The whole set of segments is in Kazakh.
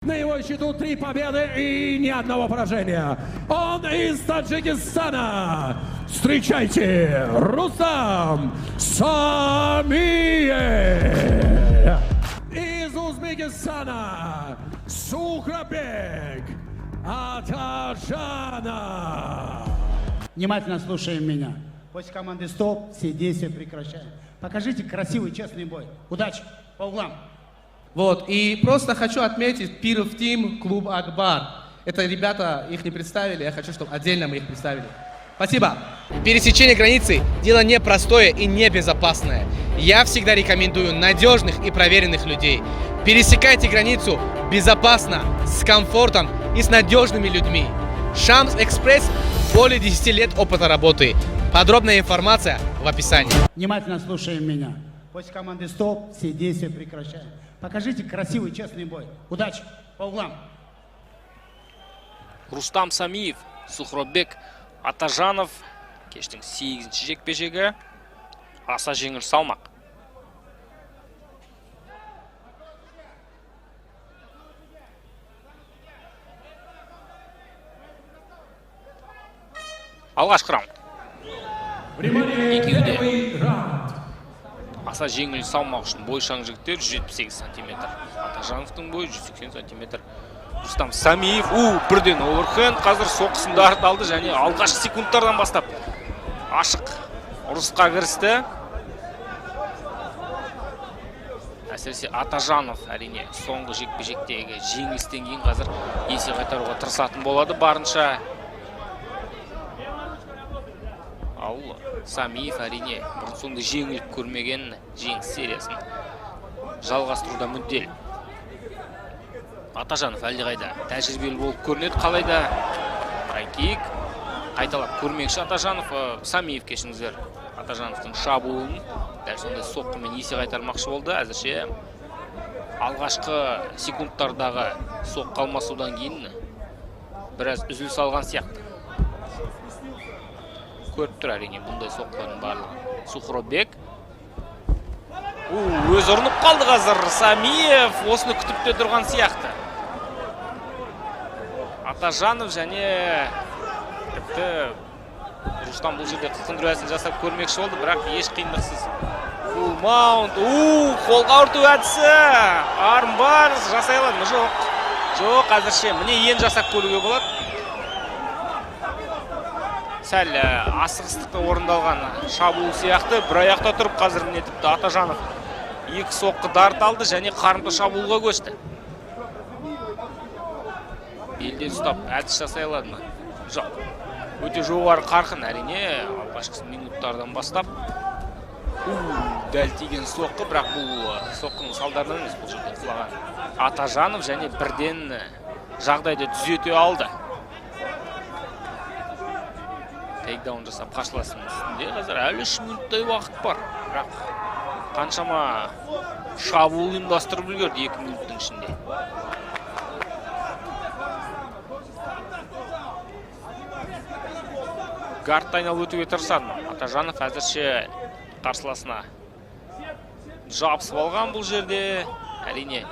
На его счету три победы и ни одного поражения. Он из Таджикистана. Встречайте, Рустам Самиев. Из Узбекистана Сухрабек Атажанов. Внимательно слушаем меня. После команды «Стоп» все действия прекращаем. Покажите красивый, честный бой. Удачи! По углам. Вот, и просто хочу отметить Пиров Team, клуб Акбар. Это ребята, их не представили, я хочу, чтобы отдельно мы их представили. Спасибо. Пересечение границы – дело непростое и небезопасное. Я всегда рекомендую надежных и проверенных людей. Пересекайте границу безопасно, с комфортом и с надежными людьми. Шамс Экспресс – более 10 лет опыта работы. Подробная информация в описании. Внимательно слушаем меня. После команды «Стоп» все действия прекращаем. Покажите красивый, честный бой. Удачи! По углам. Рустам Самиев, Сухробек Атажанов. Кештің сегізінші жекпе жегі, аса жеңіл салмақ. Алғашқы раунд. Внимание, Екеуі де первый раунд. Аса жеңіл салмақ үшін бойшаң жігіттер: 178 сантиметр Атажановтың бойы, 180 сантиметр Рустам Самиев. У, бірден оверхенд, қазір соққысын дарыта алды және алғашқы секундтардан бастап ашық ұрысқа кірісті. Әсіресе Атажанов, әрине, соңғы жекпе жектегі жеңілістен кейін қазір есе қайтаруға тырысатын болады барынша. Ал Самиев, әрине, бұрын соңды жеңіліп көрмеген, жеңіс сериясын жалғастыруда мүдделі. Атажанов әлдеқайда тәжірибелі болып көрінеді. Қалайда хай-кик қайталап көрмекші Атажанов, Самиев, кешіріңіздер. Атажановтың шабуылын дәл сондай соққымен есе қайтармақшы болды. Әзірше алғашқы секундтардағы соққы алмасудан кейін біраз үзіліс алған сияқты. Көріп тұр, әрине, бұндай соққылардың барлығын Сухробек. Өзі ұрынып қалды қазір Самиев, осыны күтіп те тұрған сияқты Атажанов. Және тіпті Рустам бұл жерде қылқындыру әдісін жасап көрмекші болды, бірақ еш қиындықсыз фул маунт. У, қолға ауырту әдісі, армбар жасай алады ма? Жоқ, жоқ, әзірше. Міне, енді жасап көруге болады. Сәл асығыстықта орындалған шабуыл сияқты. Бір аяқта тұрып қазір, міне, тіпті Атажанов екі соққы дарыта алды және қарымта шабуылға көшті. Белден ұстап әдіс жасай алады ма? Жоқ, өте жоғары қарқын, әрине, алғашқы минуттардан бастап. У, дәл тиген соққы, бірақ бұл соққының салдарынан емес, бұл жерде құлаған Атажанов және бірден жағдайды түзете алды. Тейкдаун жасап, қарсыласының үстінде. Қазір әлі 3 минуттай уақыт бар, бірақ қаншама шабуыл ұйымдастырып үлгерді 2 минуттың ішінде. Гардты айналып өтуге тырысады ма Атажанов? Әзірше қарсыласына жабысып алған бұл жерде. Әрине,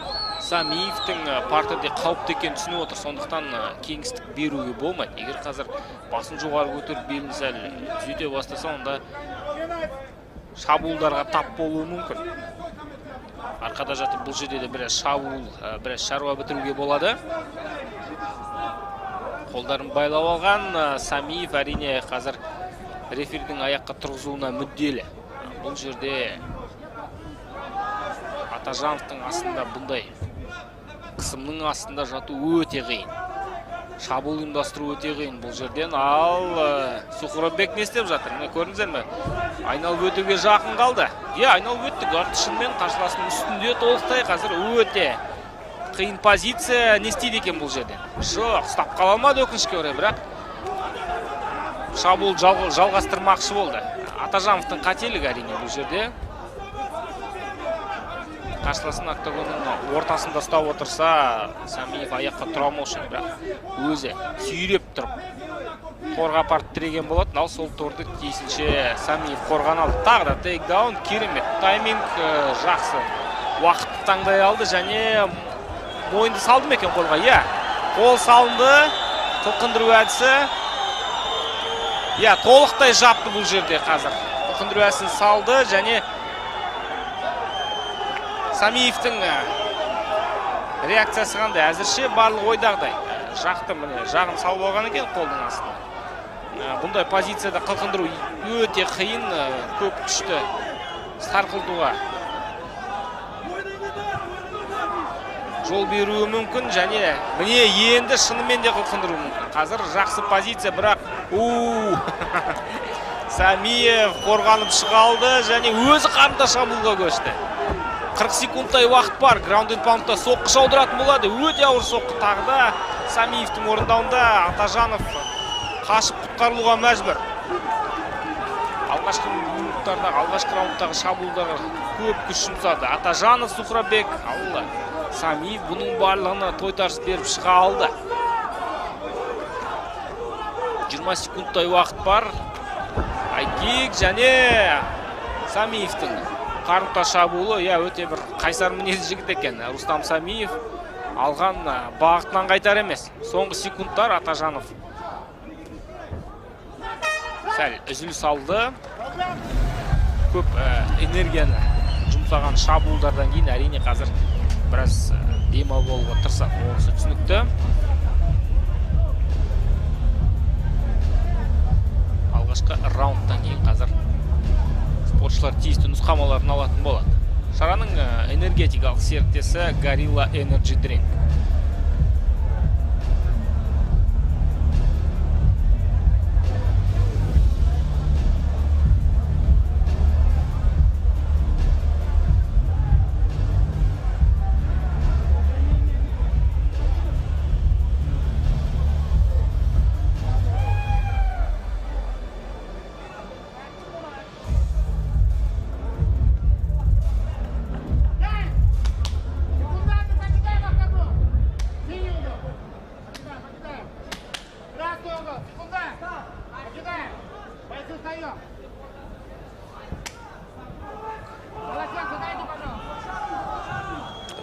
Самиевтің партерде қауіпті екенін түсініп отыр, сондықтан кеңістік беруге болмайды. Егер қазір басын жоғары көтеріп, белін сәл түзете бастаса, онда шабуылдарға тап болуы мүмкін. Арқада жатып бұл жерде де біраз шабуыл, біраз шаруа бітіруге болады. Қолдарын байлап алған Самиев, әрине, қазір реферидің аяққа тұрғызуына мүдделі. Бұл жерде Атажановтың астында, бұндай қысымның астында жату өте қиын, шабуыл ұйымдастыру өте қиын бұл жерден. Ал Сухробек не істеп жатыр? Міне, көрдіңіздер ме, айналып өтуге жақын қалды. Иә, айналып өтті гард, шынымен қарсыласының үстінде толықтай. Қазір өте қиын позиция. Не істейді екен бұл жерден? Жоқ, ұстап қала алмады, өкінішке орай, бірақ шабуыл жалғастырмақшы болды. Атажановтың қателігі, әрине, бұл жерде. Қарсыласын октагонның ортасында ұстап отырса, Самиев аяққа тұра алмаушы еді, бірақ өзі сүйреп тұрып торға апарып тіреген болатын. Ал сол торды тиісінше Самиев қорғана алды. Тағы да тейкдаун, керемет тайминг, жақсы уақытты таңдай алды және Мойынды салды ма екен қолға? Иә, қол салынды. Қылқындыру әдісі. Иә, толықтай жапты бұл жерде қазір. Қылқындыру әдісін салды және Самиевтің реакциясы қандай? Әзірше барлық ойдағыдай. Жақты, міне, жағын салып алған екен қолдың астына. Бұндай позицияда қылқындыру өте қиын, көп күшті сарқылтуға жол беруі мүмкін және міне енді шынымен де қылқындыруы мүмкін. Қазір жақсы позиция, бірақ у Самиев қорғанып шыға алды және өзі қарымта шабуылға көшті. 40 секундтай уақыт бар. Граунд энд паундта соққы жаудыратын болады. Өте ауыр соққы тағы да Самиевтің орындауында. Атажанов қашып құтқарылуға мәжбүр. Алғашқы минуттардағы, алғашқы раундтағы шабуылдарға көп күш жұмсады Атажанов Сухрабек. Ал Самиев бұның барлығына тойтарыс беріп шыға алды. 20 секундтай уақыт бар. Хай-кик және Самиевтің қарымта шабуылы. Иә, өте бір қайсар мінезді жігіт екен Рустам Самиев. Алған бағытынан қайтар емес. Соңғы секундтар Атажанов сәл үзіліс алды. Көп энергияны жұмсаған шабуылдардан кейін әрине қазір біраз демалып алуға тырысады. Онысы түсінікті. Алғашқы раундтан кейін қазір спортшылар тиісті нұсқамаларын алатын болады. Шараның энергетикалық серіктесі Gorilla Energy Drink. Красный угол. Секунда. Покидаем. Бойцы, встаем. Полотенце дайте,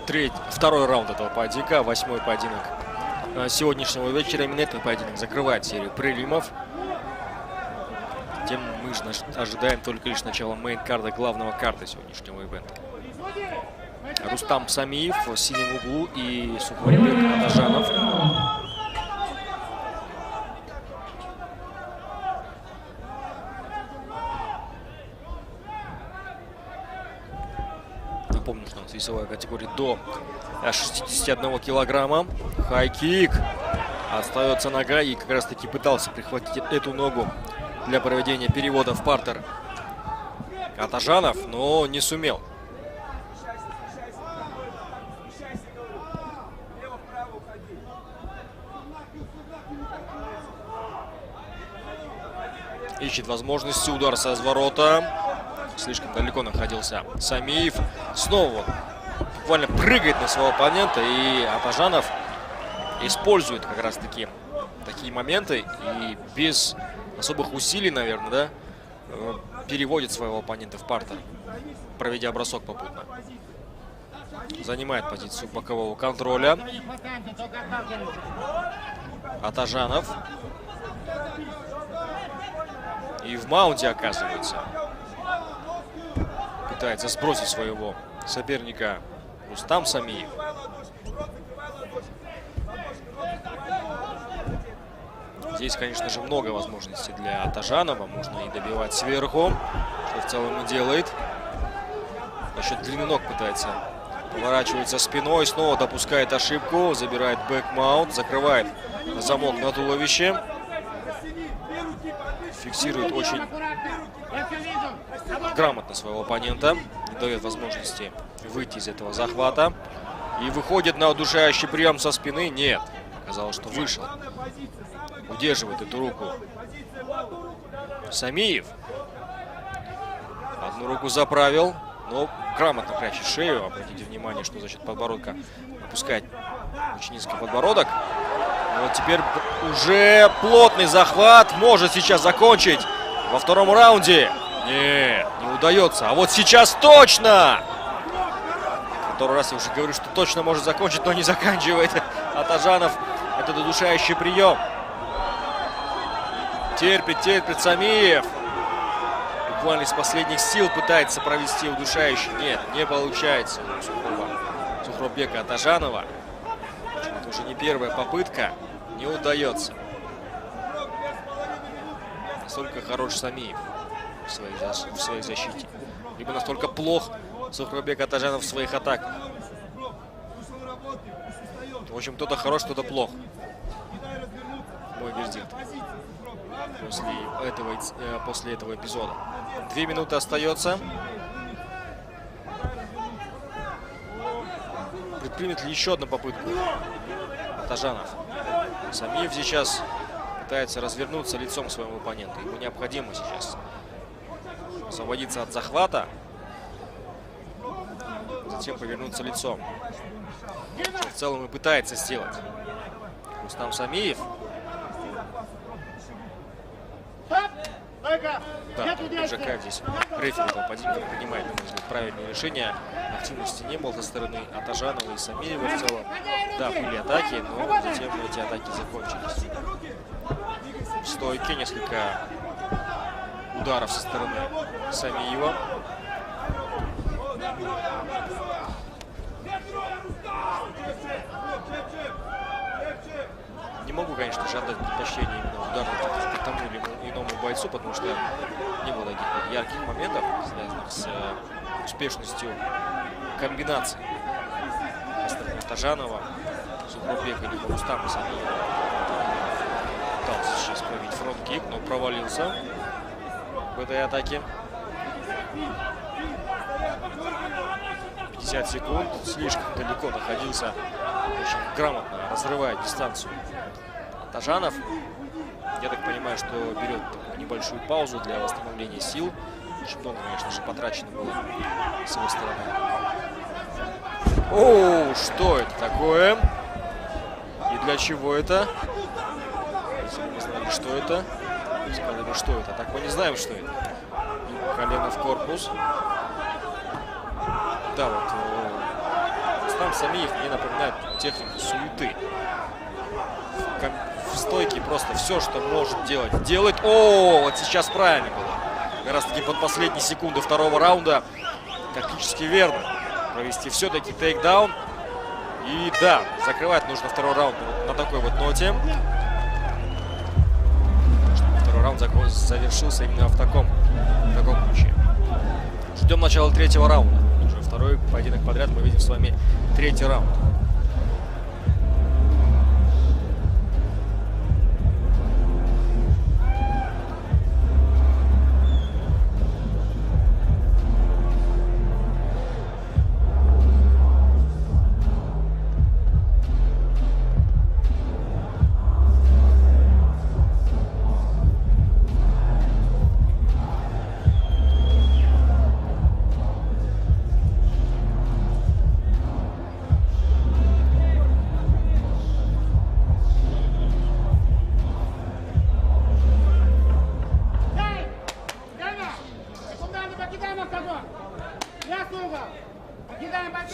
пожалуйста. Второй раунд этого поединка, восьмой поединок сегодняшнего вечера. Именно этот поединок закрывает серию прелимов. Тем мы же ожидаем только лишь начала мейн-карда, главного карта сегодняшнего ивента. Рустам Самиев в синем углу и Сухрабек Атажанов. Напомню, что у нас весовая категория до 61 килограмма. Хай-кик. Остается нога, и как раз таки пытался прихватить эту ногу для проведения перевода в партер Атажанов, но не сумел. Ищет возможности, удар со разворота. Слишком далеко находился Самиев. Снова буквально прыгает на своего оппонента, и Атажанов использует как раз таки такие моменты и без особых усилий, наверное, да, переводит своего оппонента в партер, проведя бросок попутно. Занимает позицию бокового контроля. Атажанов. И в маунте оказывается. Пытается сбросить своего соперника Рустам Самиев. Здесь, конечно же, много возможностей для Атажанова. Можно и добивать сверху, что в целом и делает. За счет длины ног пытается. Поворачивается спиной, снова допускает ошибку. Забирает бэкмаунт, закрывает замок на туловище. Фиксирует очень грамотно своего оппонента. Не дает возможности выйти из этого захвата. И выходит на удушающий прием со спины. Нет, оказалось, что вышел. Удерживает эту руку Самиев. Одну руку заправил, но грамотно прячет шею. Обратите внимание, что за счет подбородка опускает очень низко подбородок. Но теперь уже плотный захват. Может сейчас закончить во втором раунде. Нет, не удается. А вот сейчас точно! Который раз я уже говорю, что точно может закончить, но не заканчивает Атажанов этот удушающий прием. Терпит, терпит Самиев. Буквально из последних сил пытается провести удушающий. Нет, не получается у Сухробека Атажанова. Это уже не первая попытка. Не удается. Настолько хорош Самиев в своей защите. Либо настолько плох Сухробек Атажанов в своих атаках. В общем, кто-то хорош, кто-то плох. Мой вердикт после этого эпизода. 2 минуты остается. Предпримет ли еще одну попытку Атажанов? Самиев сейчас пытается развернуться лицом к своему оппоненту. Ему необходимо сейчас освободиться от захвата, затем повернуться лицом. Что в целом и пытается сделать Рустам Самиев. Да, Жакаев здесь, рефери этого поединка, принимает, на мой взгляд, правильное решение. Активности не было со стороны Атажанова и Самиева в целом. Да, были атаки, но затем эти атаки закончились. В стойке несколько ударов со стороны Самиева. Не могу, конечно же, отдать предпочтение именно ударной технике тому или иному бойцу, потому что не было таких вот ярких моментов, связанных с успешностью комбинаций со стороны Атажанова, Сухробека либо Рустама Самиева. Пытался сейчас пробить фронт-кик, но провалился в этой атаке. 50 секунд. Слишком далеко находился. Очень грамотно разрывает дистанцию Атажанов. Я так понимаю, что берет такую небольшую паузу для восстановления сил. Очень много, конечно же, потрачено было с его стороны. О, что это такое? И для чего это? Если бы мы знали, что это, сказали бы, что это. А так мы не знаем, что это. И колено в корпус. Да, вот Рустам Самиев мне напоминает технику суеты. В стойке просто все, что может делать, делает. О, вот сейчас правильно было. Как раз таки под последние секунды второго раунда тактически верно провести все-таки тейкдаун. И да, закрывать нужно второй раунд вот на такой вот ноте. Чтобы второй раунд завершился именно в таком ключе. Ждем начала третьего раунда. Уже второй поединок подряд мы видим с вами третий раунд.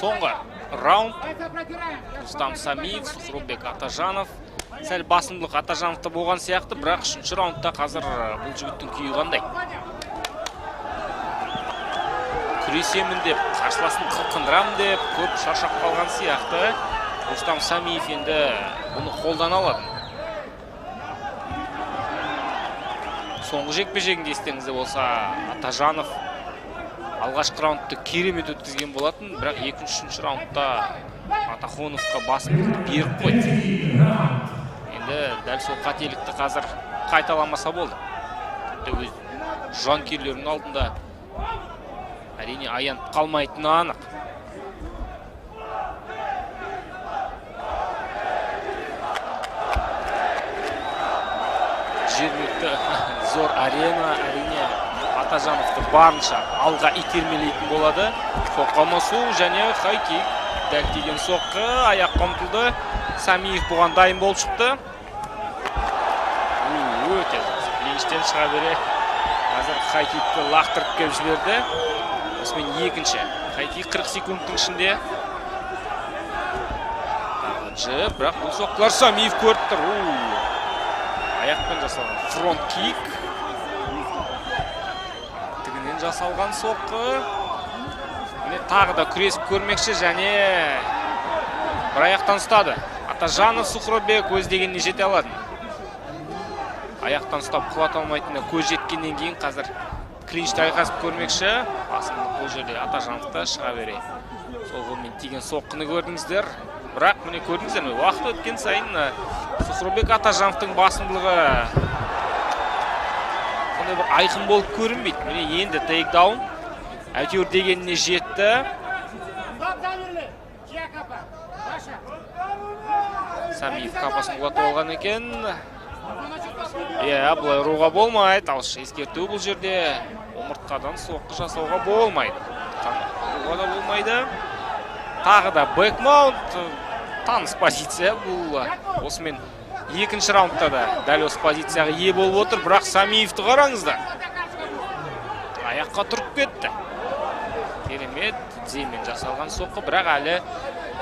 Соңғы раунд. Рустам Самиев, Сухробек Атажанов. Сәл басымдылық Атажановта болған сияқты, бірақ үшінші раундта қазір бұл жігіттің күйі қандай? Күресемін деп, қарсыласын қылқындырамын деп көп шаршап қалған сияқты. Рустам Самиев енді бұны қолдана алады. Соңғы жекпе жегінде, естеріңізде болса, Атажанов алғашқы раундты керемет өткізген болатын, бірақ екінші, үшінші раундта Атахоновқа басымдықты беріп қойды. Енді дәл сол қателікті қазір қайталамаса болды. Тіпті өз жанкүйерлерінің алдында, әрине, аянып қалмайтыны анық. Жергілікті зор арена, әрине, Атажановты барынша алға итермелейтін болады. Соққы алмасу және хай-кик. Дәл тиген соққы, аяққа ұмтылды. Самиев бұған дайын болып шықты. Өте жақсы. Клинчтен шыға бере қазір хай-кикті лақтырып келіп жіберді. Осымен екінші хай-кик 40 секундтың ішінде. Джеб, бірақ бұл соққылар Самиев көріп тұр. У, аяқпен жасалған фронт кик, тігінен жасалған соққы. Міне, тағы да күресіп көрмекші және бір аяқтан ұстады Атажанов. Сухробек өз дегеніне жете алады. Аяқтан ұстап құлата алмайтынына көз жеткеннен кейін қазір клинчте айқасып көрмекші. Басымдық бұл жерде Атажановта. Шыға бере сол қолмен тиген соққыны көрдіңіздер. Бірақ міне, көрдіңіздер ме, уақыт өткен сайын Сухробек Атажановтың басымдылығы сондай бір айқын болып көрінбейді. Міне, енді тейкдаун, әйтеуір дегеніне жетті. Стоп, замерли! Чья капа? Ваша! Самиев капасын құлатып алған екен. Иә, бұлай ұруға болмайды. Алшы, ескерту бұл жерде: омыртқадан соққы жасауға болмайды, ұруға да болмайды. Тағы да бэкмаунт, таныс позиция бұл. Осымен екінші раундта да дәл осы позицияға ие болып отыр. Бірақ Самиевті қараңыздар, аяққа тұрып кетті. Керемет тіземен жасалған соққы, бірақ әлі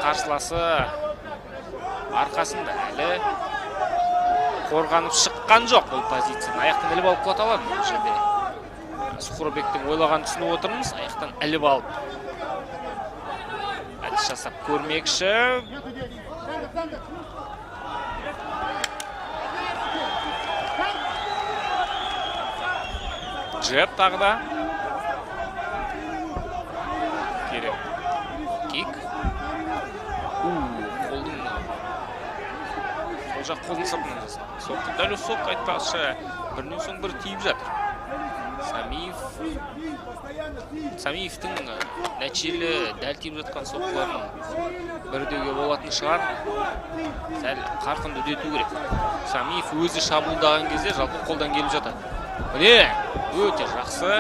қарсыласы арқасында, әлі қорғанып шыққан жоқ бұл позицияны. Аяқтан іліп алып құлата алады бұл жерде. Сухробектің ойлағанын түсініп отырмыз. Аяқтан іліп алып әдіс жасап көрмекші. Нету действий. Центр, центр! Джеб тағы да. Керек кик. У, қолдың, сол жақ қолдың сыртынан жасалған соққы. Дәл осы соққы, айтпақшы, бірінен соң бірі тиіп жатыр. Самиевтің нәтижелі, дәл тиіп жатқан соққыларының бірі деуге болатын шығар. Сәл қарқынды үдету керек. Самиев өзі шабуылдаған кезде жалпы қолдан келіп жатады. Міне, өте жақсы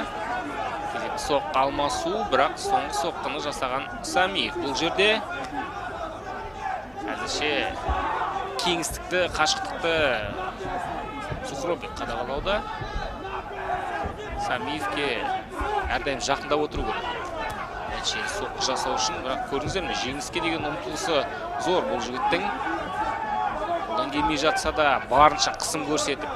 кезекті соққы алмасу, бірақ соңғы соққыны жасаған Самиев. Бұл жерде әзірше кеңістікті, қашықтықты Сухробек қадағалауда. Самиевке әрдайым жақындап отыру керек нәтижелі соққы жасау үшін. Бірақ көрдіңіздер ме, жеңіске деген ұмтылысы зор бұл жігіттің. Одан келмей жатса да, барынша қысым көрсетіп,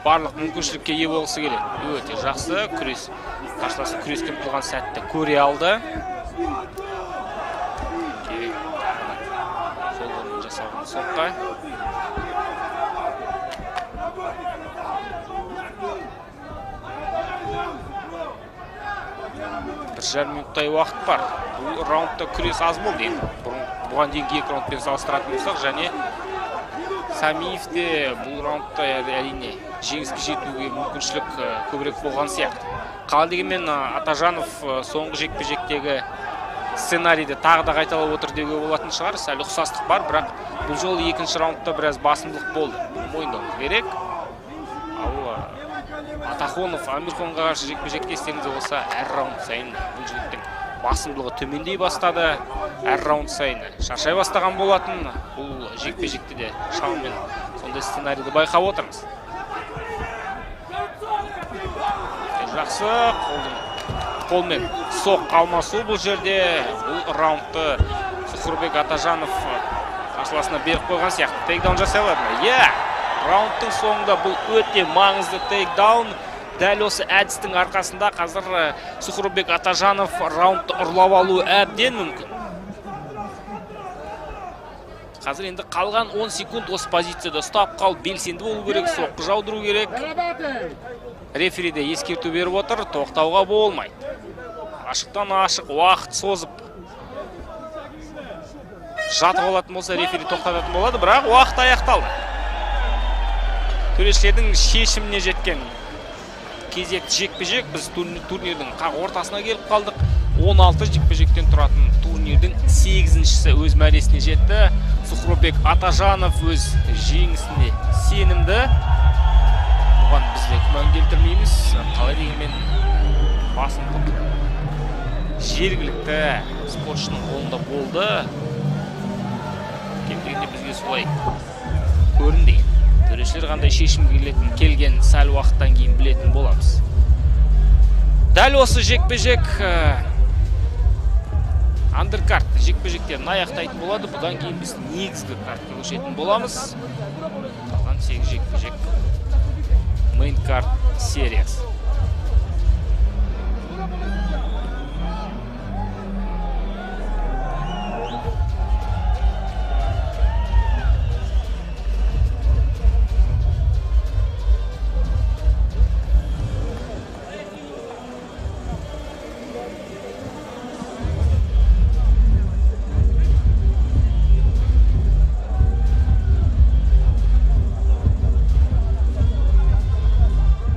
барлық мүмкіншілікке ие болғысы келеді. Өте жақсы күрес. Қарсыласы күреске ұмтылған сәтті көре алды. Керек тағы да сол қолмен жасалған соққы. 1,5 минуттай уақыт бар. Бұл раундта күрес аз болды енді бұрын, бұған дейінгі екі раундпен салыстыратын болсақ. Және Самиев те бұл раундта, әрине, жеңіске жетуге мүмкіншілік көбірек болған сияқты. Қалай дегенмен, Атажанов соңғы жекпе жектегі сценарийді тағы да қайталап отыр деуге болатын шығар. Сәл ұқсастық бар, бірақ бұл жолы екінші раундта біраз басымдылық болды, бұны мойындауымыз керек. Ал Атахонов Амирхонға қарсы жекпе жекте, естеріңізде болса, әр раунд сайын бұл жігіттің басымдылығы төмендей бастады, әр раунд сайын шаршай бастаған болатын. Бұл жекпе жекте де шамамен сондай сценарийді байқап отырмыз. Жақсы қолдың, қолмен соққы алмасу бұл жерде. Бұл раундты Сухурбек Атажанов қарсыласына беріп қойған сияқты. Тейкдаун жасай алады ма? Иә, раундтың соңында бұл өте маңызды тейкдаун. Дәл осы әдістің арқасында қазір Сухурбек Атажанов раундты ұрлап алуы әбден мүмкін. Қазір енді қалған 10 секунд осы позицияда ұстап қалып, белсенді болу керек, соққы жаудыру керек. Рефери де ескерту беріп отыр: тоқтауға болмайды. Ашықтан ашық уақыт созып жатып алатын болса, рефери тоқтататын болады. Бірақ уақыт аяқталды. Төрешілердің шешіміне жеткен кезекті жекпе жек. Біз турнирдің қақ ортасына келіп қалдық. 16 жекпе жектен тұратын турнирдің сегізіншісі өз мәресіне жетті. Сухробек Атажанов өз жеңісіне сенімді, бұған біз де күмән келтірмейміз. Қалай дегенмен, басымдық жергілікті спортшының қолында болды, кем дегенде бізге солай көрінді. Төрешілер қандай шешімге келетін, келген сәл уақыттан кейін білетін боламыз. Дәл осы жекпе жек Андеркард жекпе жектерін аяқтайтын болады. Бұдан кейін біз негізгі картқа көшетін боламыз. Қалған 8 жекпе жек мейн кард сериясы.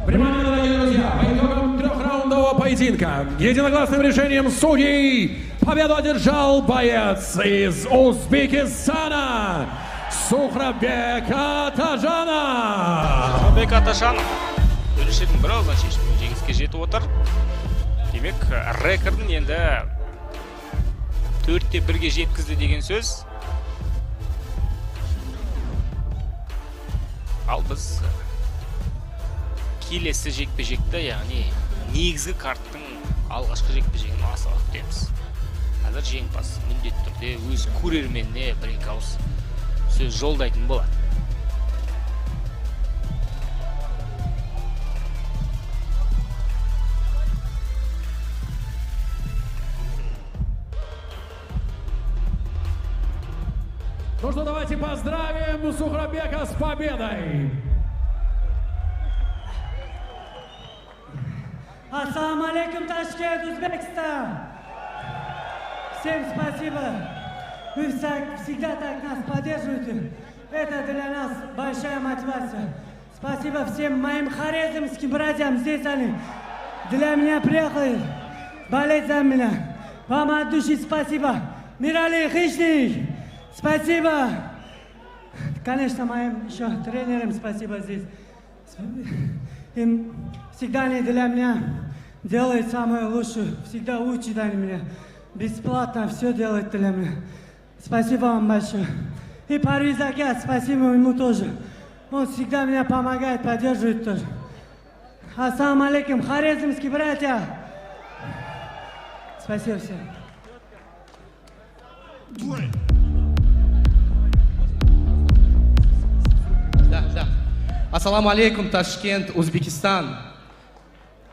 Внимание, дорогие друзья, по итогам трехраундового поединка единогласным решением судей победу одержал боец из Узбекистана Сухрабек Атажанов. Сухрабек Атажанов төрешілердің бір ауыздан шешімімен жеңіске жетіп отыр. Демек, рекордын енді 4-1-ге жеткізді деген сөз. Ал біз келесі жекпе-жекті, яғни негізгі карттың алғашқы жекпе-жегін асыға күтеміз. Қазір жеңімпаз міндетті түрде өз көрерменіне бір екі ауыз сөз жолдайтын болады. Ну что, давайте поздравим Сухрабека с победой! Ассаламу алейкум, Ташкент, Узбекистан! Всем спасибо! Вы всегда так нас поддерживаете. Это для нас большая мотивация. Спасибо всем моим хорезмским братьям. Здесь они для меня приехали болеть за меня. Вам от души спасибо. Мирали Хищник, спасибо. Конечно, моим еще тренерам спасибо здесь. Им всегда они для меня делают самое лучшее, всегда учат они меня. Бесплатно все делают для меня. Спасибо вам большое. И Парвиз ака, спасибо ему тоже. Он всегда меня помогает, поддерживает тоже. Ассаламу алейкум, хорезмские братья. Спасибо всем. Да. Ассаламу алейкум, Ташкент, Узбекистан.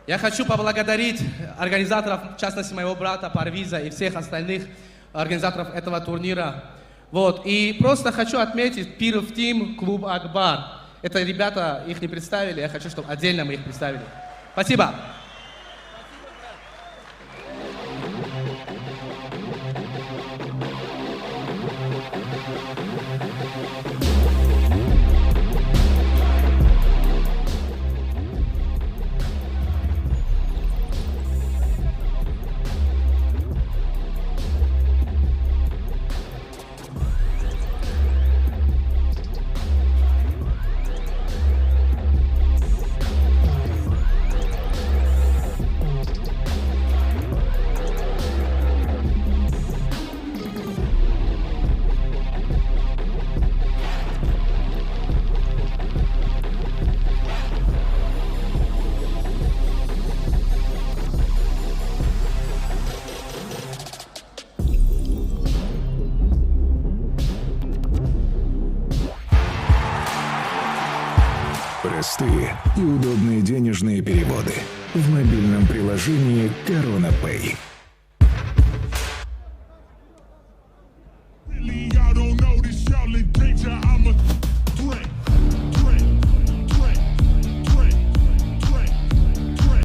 Я хочу поблагодарить организаторов, в частности моего брата Парвиза и всех остальных организаторов этого турнира. Вот. И просто хочу отметить Пиров Тим, клуб Акбар. Это ребята, их не представили, я хочу, чтобы отдельно мы их представили. Спасибо. Простые и удобные денежные переводы в мобильном приложении Корона Пэй.